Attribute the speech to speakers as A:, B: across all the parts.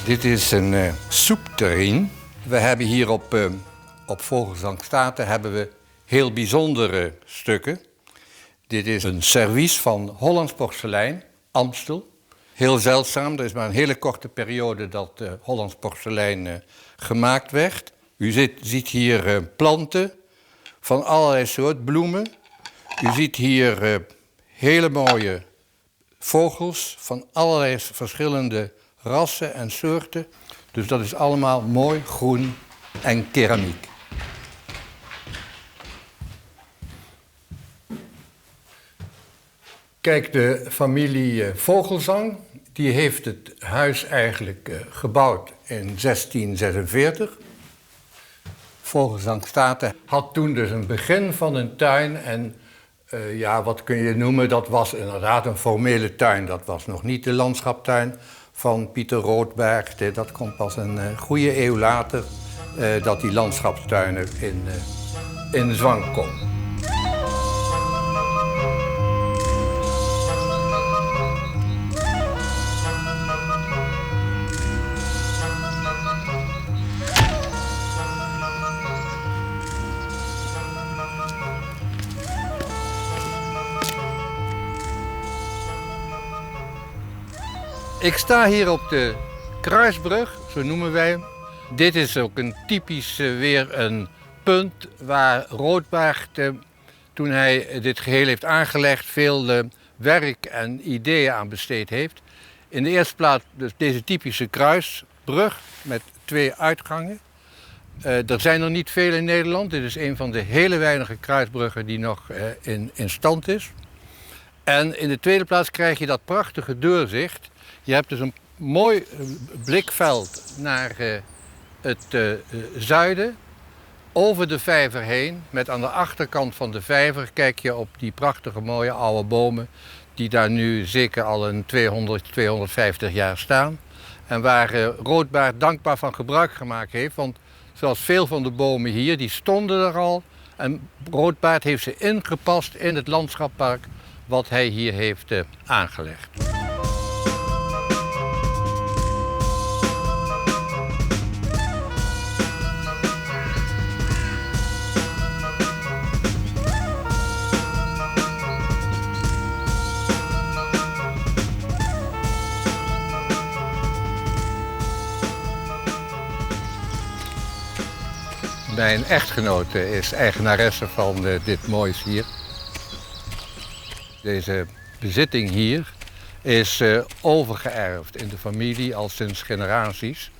A: Dit is in soepterrine. We hebben hier op Fogelsanghstate hebben we heel bijzondere stukken. Dit is een servies van Hollands porselein, Amstel. Heel zeldzaam, er is maar een hele korte periode dat Hollands porselein gemaakt werd. U ziet hier planten van allerlei soort bloemen. U ziet hier hele mooie vogels van allerlei verschillende rassen en soorten. Dus dat is allemaal mooi groen en keramiek. Kijk, de familie Vogelzang die heeft het huis eigenlijk gebouwd in 1646. Fogelsanghstate had toen dus een begin van een tuin en ja, wat kun je noemen, dat was inderdaad een formele tuin. Dat was nog niet de landschaptuin van Pieter Roodbaard. Dat komt pas een goede eeuw later dat die landschapstuinen in zwang komen. Ik sta hier op de Kruisbrug, zo noemen wij hem. Dit is ook een typisch weer een punt waar Roodbaard, toen hij dit geheel heeft aangelegd, veel werk en ideeën aan besteed heeft. In de eerste plaats dus deze typische kruisbrug met 2 uitgangen. Er zijn er niet veel in Nederland. Dit is een van de hele weinige kruisbruggen die nog in stand is. En in de tweede plaats krijg je dat prachtige doorzicht. Je hebt dus een mooi blikveld naar het zuiden, over de vijver heen. Met aan de achterkant van de vijver kijk je op die prachtige mooie oude bomen die daar nu zeker al een 200, 250 jaar staan. En waar Roodbaard dankbaar van gebruik gemaakt heeft, want zoals veel van de bomen hier, die stonden er al. En Roodbaard heeft ze ingepast in het landschappark wat hij hier heeft aangelegd. Mijn echtgenote is eigenaresse van dit moois hier. Deze bezitting hier is overgeërfd in de familie al sinds generaties.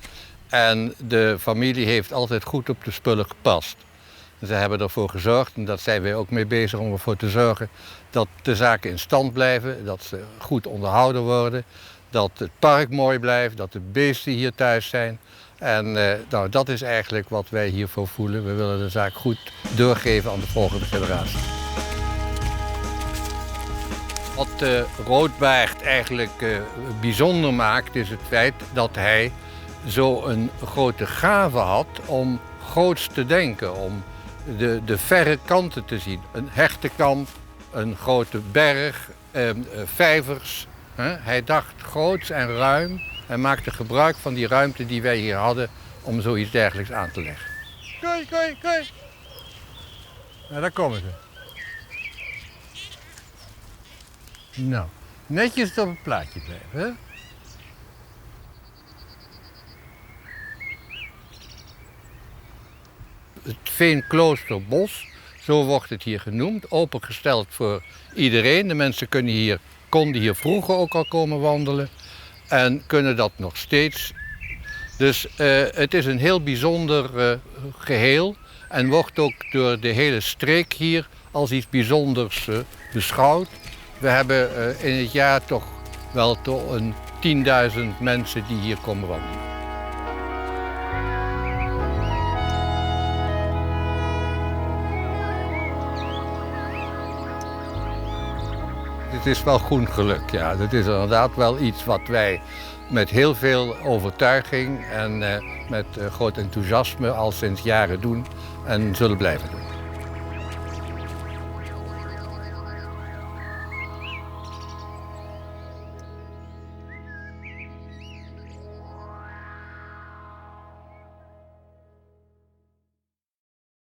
A: En de familie heeft altijd goed op de spullen gepast. Ze hebben ervoor gezorgd, en dat zijn wij ook mee bezig om ervoor te zorgen, dat de zaken in stand blijven, dat ze goed onderhouden worden, dat het park mooi blijft, dat de beesten hier thuis zijn. En dat is eigenlijk wat wij hiervoor voelen. We willen de zaak goed doorgeven aan de volgende generatie. Wat Roodbaard eigenlijk bijzonder maakt, is het feit dat hij zo'n grote gave had om groots te denken, om de verre kanten te zien. Een hertenkamp, een grote berg, vijvers. Hè? Hij dacht groots en ruim en maakte gebruik van die ruimte die wij hier hadden om zoiets dergelijks aan te leggen. Kijk, kijk, kijk. Nou, daar komen ze. Nou, netjes op het plaatje blijven, hè? Het Veenkloosterbos, zo wordt het hier genoemd, opengesteld voor iedereen. De mensen konden hier vroeger ook al komen wandelen en kunnen dat nog steeds. Dus het is een heel bijzonder geheel en wordt ook door de hele streek hier als iets bijzonders beschouwd. We hebben in het jaar toch wel tot een 10.000 mensen die hier komen wandelen. Het is wel groen geluk, ja. Dat is inderdaad wel iets wat wij met heel veel overtuiging en met groot enthousiasme al sinds jaren doen en zullen blijven doen.